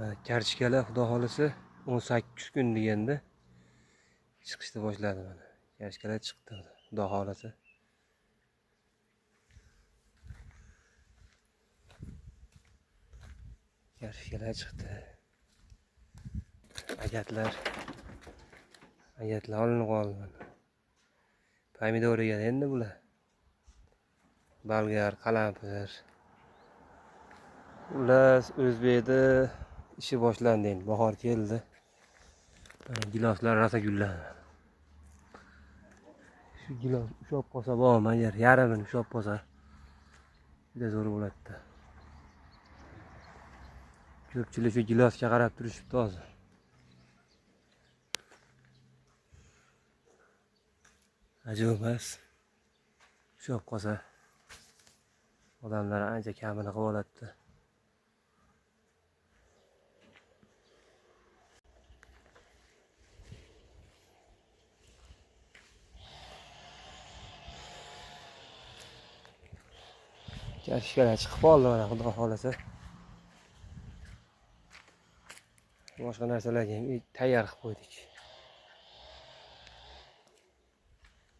Mana kartoshkalar xudo xolisa 18 kun deganda chiqishni boshladi mana. Kartoshkalar chiqdi xudo xolisa. Kartoshkalar chiqdi. Agatlar. Agatlar olinib qoldi mana. Pomidor ekan endi bular. Bolgar, qalampir. Ular o'zbekda ishi boshlandi endi, bahor keldi. Mana giloslar rosa gulladi. Shu gilos ushlab qolsa bormi, agar yarmini ushlab qolsa juda zo'r bo'ladi. Ko'pchilik shu gilosga qarab turishibdi hozir. Ajab emas. Ushlab qolsa odamlar ancha kamini qilib oladi. Kartoshkalar chiqib qoldi mana xudo xolasa. Boshqa narsalarga ham tayyor qilib qo'ydik.